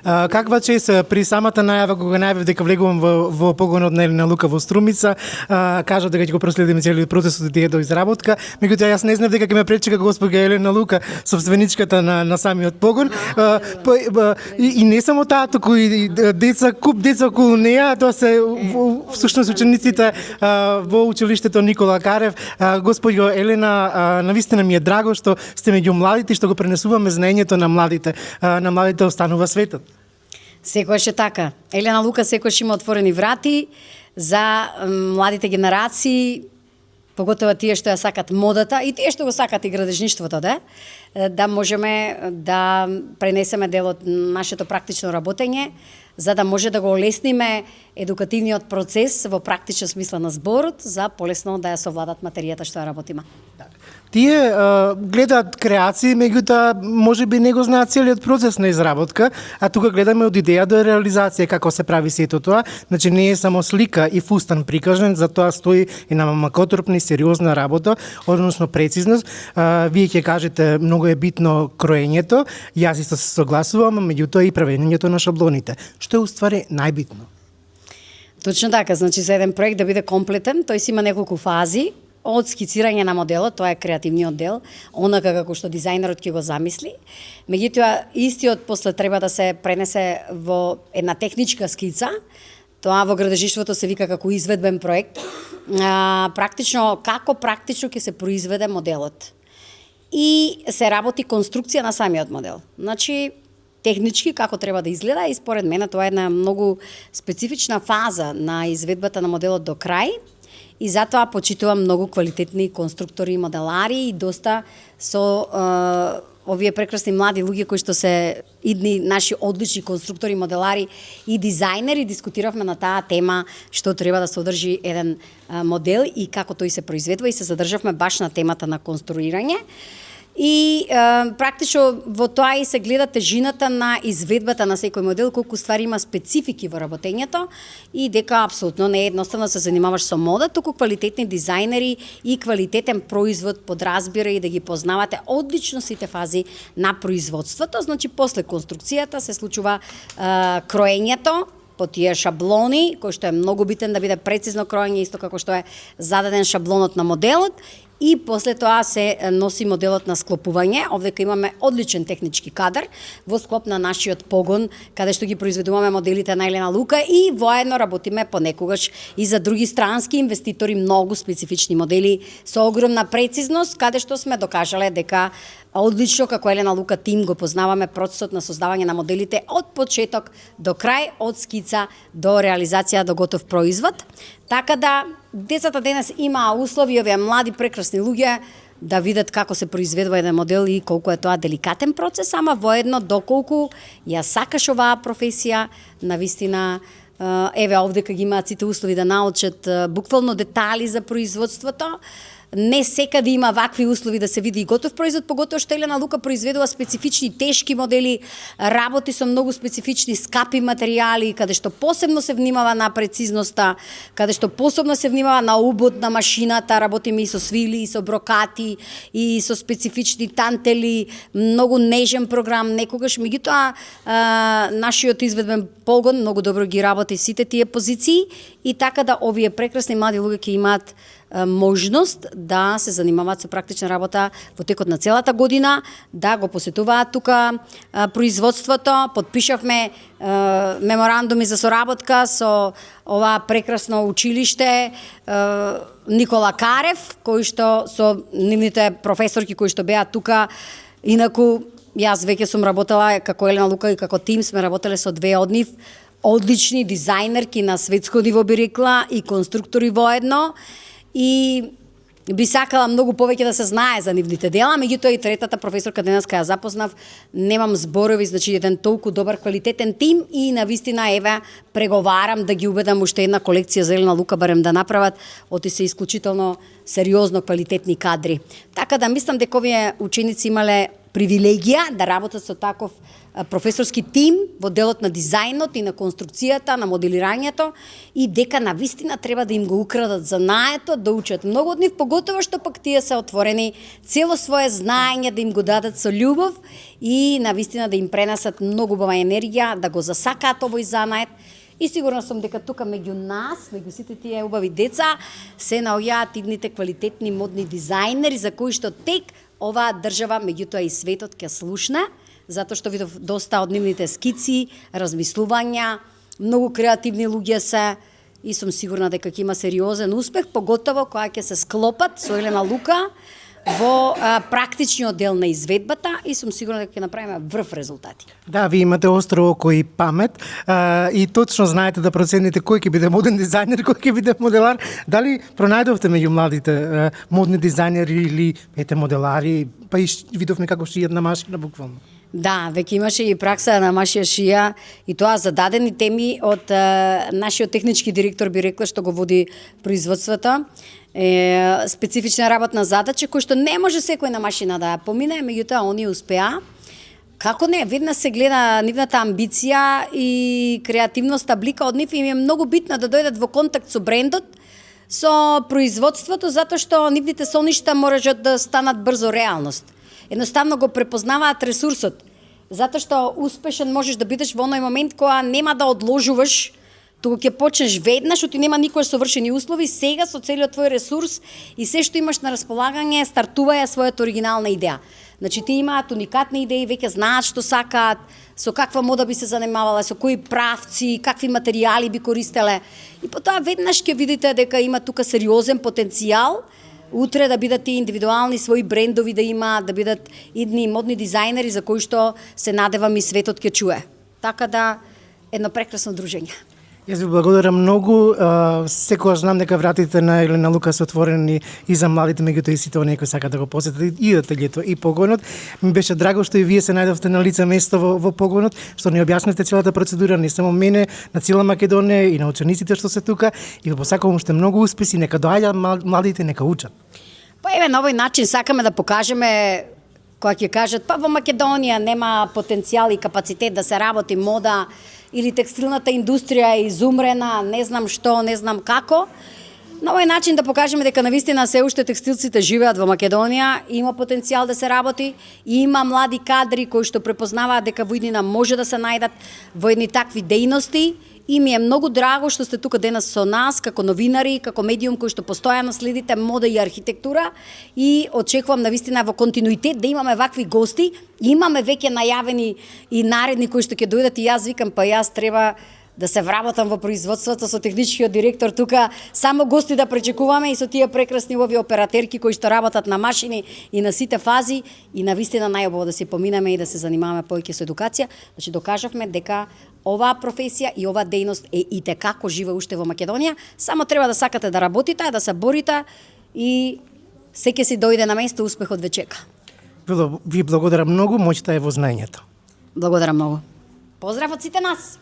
Каква чест при самата најава кога најавив дека влегувам во погонот на Елена Лука во Струмица, кажа дека ќе го проследиме целиот процес од идеја до изработка, меѓутоа јас не знам дека ќе ме пречека госпоѓа Елена Лука, собственичката на самиот погон. И не само таа, туку и деца, куп деца околу неа, тоа се всушност учениците во училиштето Никола Карев. Господјо Елена, навистина ми е драго што сте меѓу младите, што го пренесуваме знаењето на младите останува светот. Секојаш е така. Елена Лука секојаш има отворени врати за младите генерации, поготово тие што ја сакат модата и тие што го сакат и градежништвото, да можеме да пренесеме дел од нашето практично работење, за да може да го олесниме едукативниот процес во практичен смисла на зборот, за полесно да ја совладат материјата што ја работиме. Тие гледаат креации, меѓутоа можеби не го знаат целиот процес на изработка, а тука гледаме од идеја до реализација како се прави сето тоа. Значи не е само слика и фустан прикажен, за тоа стои и на макотрпна и сериозна работа, односно прецизност. Вие ќе кажете многу е битно кроењето, јас исто се согласувам, меѓутоа и правењето на шаблоните, што е уствари најбитно. Точно така, значи за еден проект да биде комплетен, тој си има неколку фази. Од скицирање на моделот, тоа е креативниот дел, онака како што дизајнерот ќе го замисли. Меѓутоа, истиот после треба да се пренесе во една техничка скица, тоа во градежништвото се вика како изведбен проект, практично, како практично ќе се произведе моделот. И се работи конструкција на самиот модел. Значи, технички како треба да изгледа и според мене тоа е една многу специфична фаза на изведбата на моделот до крај. И затоа почитувам многу квалитетни конструктори и моделари и доста со овие прекрасни млади луѓе кои што се идни наши одлични конструктори, моделари и дизајнери. Дискутиравме на таа тема што треба да се одржи еден модел и како тој се произведува и се задржавме баш на темата на конструирање. И практично во тоа и се гледа тежината на изведбата на секој модел, колку ствари има специфики во работењето и дека апсолутно не е едноставно да се занимаваш со мода, туку квалитетни дизајнери и квалитетен производ подразбира и да ги познавате одлично сите фази на производството. Значи, после конструкцијата се случува кроењето по тие шаблони, кој што е многу битен да биде прецизно кроење, исто како што е зададен шаблонот на моделот. И после тоа се носи моделот на склопување. Овдека имаме одличен технички кадар во склоп на нашиот погон, каде што ги произведуваме моделите на Елена Лука и воедно работиме понекогаш и за други странски инвеститори многу специфични модели со огромна прецизност, каде што сме докажале дека одлично како Елена Лука тим го познаваме процесот на создавање на моделите од почеток до крај, од скица до реализација до готов производ. Така да децата денес имаа услови, овие млади прекрасни луѓе да видат како се произведува еден модел и колку е тоа деликатен процес, ама воедно доколку ја сакаш оваа професија, навистина еве овдека ги имаат сите услови да научат буквално детали за производството. Не секаде има вакви услови да се види и готов производ, поготоа што Елена Лука произведува специфични тешки модели, работи со многу специфични скапи материјали, каде што посебно се внимава на прецизноста, каде што посебно се внимава на убод на машината, работиме и со свили, и со брокати, и со специфични тантели, многу нежен програм, некогаш, меѓутоа нашиот изведбен погон многу добро ги работи сите тие позиции и така да овие прекрасни млади луѓе ќе имаат можност да се занимаваат со практична работа во текот на целата година, да го посетуваат тука производството. Подпишавме меморандуми за соработка со ова прекрасно училиште Никола Карев, кој што со нивните професорки кои што беа тука. Инаку јас веќе сум работела како Елена Лука и како тим сме работеле со две од нив одлични дизајнерки на светско ниво, би рекла, и конструктори воедно. И би сакала многу повеќе да се знае за нивните дела, меѓутоа и третата професорка денеска ја запознав, немам зборови, значи еден толку добар квалитетен тим и навистина еве преговарам да ги убедам уште една колекција за Елена Лука барем да направат, оти се исклучително сериозно квалитетни кадри. Така да мислам дека овие ученици имале привилегија да работат со таков професорски тим во делот на дизајнот и на конструкцијата, на моделирањето и дека на вистина треба да им го украдат знаеето, да учат многу од нив, поготово што пак тие се отворени цело свое знаење да им го дадат со љубов и на вистина да им пренесат многу убава енергија, да го засакаат овој занает. И сигурна сум дека тука меѓу нас, меѓу сите тие убави деца, се наоѓаат идните квалитетни модни дизајнери за кои што тек оваа држава, меѓутоа и светот ќе слушна, затоа што видов доста од нивните скици, размислувања, многу креативни луѓе се и сум сигурна дека ќе има сериозен успех, поготово кога ќе се склопат со Елена Лука во практичниот дел на изведбата и сум сигурна дека ќе направиме врв резултати. Да, ви имате остро око и памет и точно знаете да процените кој ќе биде моден дизајнер, кој ќе биде моделар. Дали пронајдовте меѓу младите модни дизајнери или моделари, па и видовме како шијат на машина буквално? Да, веќе имаше и пракса на машија шија и тоа зададени теми од нашиот технички директор би рекла што го води производството. Специфична работна задача кој што не може секој на машина да ја помине, меѓутоа они успеа. Како не, веднаш се гледа нивната амбиција и креативноста блика од нив и им е многу битно да дојдат во контакт со брендот, со производството, затоа што нивните соништа можат да станат брзо реалност. Едноставно го препознаваат ресурсот, затоа што успешен можеш да бидеш во оној момент кога нема да одложуваш, туку ќе почнеш веднаш, оти нема никош совршени услови, сега со целиот твој ресурс и се што имаш на располагање, стартуваја својата оригинална идеја. Значи, ти имаат уникатни идеи, веќе знаат што сакаат, со каква мода би се занимавале, со кои правци, какви материјали би користеле. И потоа веднаш ќе видите дека има тука сериозен потенцијал, утре да бидат и индивидуални своји брендови да има, да бидат идни модни дизајнери за кои што се надевам и светот ќе чуе. Така да, едно прекрасно дружење. Јас ви благодарам многу. Секогаш знам дека вратите на Елена Лука се отворени и за младите, меѓутоа и сите оние кои сакаат да го посетат и ателјето и погонот. Ми беше драго што и вие се најдовте на лице место во погонот, што ни објаснивте целата процедура, не само мене, на цела Македонија и на учениците што се тука и го посакувам уште многу успеси, нека доаѓаат младите, нека учат. Па еве на овој начин сакаме да покажеме кога ќе кажат па во Македонија нема потенцијал и капацитет да се работи мода или текстилната индустрија е изумрена, не знам што, не знам како. На овој начин да покажеме дека навистина се уште текстилците живеат во Македонија, има потенцијал да се работи, и има млади кадри кои што препознаваат дека во иднина може да се најдат во едни такви дејности. И ми е многу драго што сте тука денес со нас, како новинари, како медиум кој што постојано следите мода и архитектура и очекувам навистина во континуитет да имаме вакви гости. Имаме веќе најавени и наредни кои што ќе дојдат и јас викам па јас треба да се вработам во производството со техничкиот директор тука, само гости да пречекуваме и со тие прекрасни овие оператерки кои што работат на машини и на сите фази и навистина најубаво да се поминеме и да се занимаваме повеќе со едукација. Значи докажавме дека оваа професија и оваа дејност е итекако жива уште во Македонија, само треба да сакате да работите, да се борите и секој си дојде на место, успехот ве чека. Ви благодарам многу, моќта е во знаењето. Благодарам многу. Поздрав од сите нас!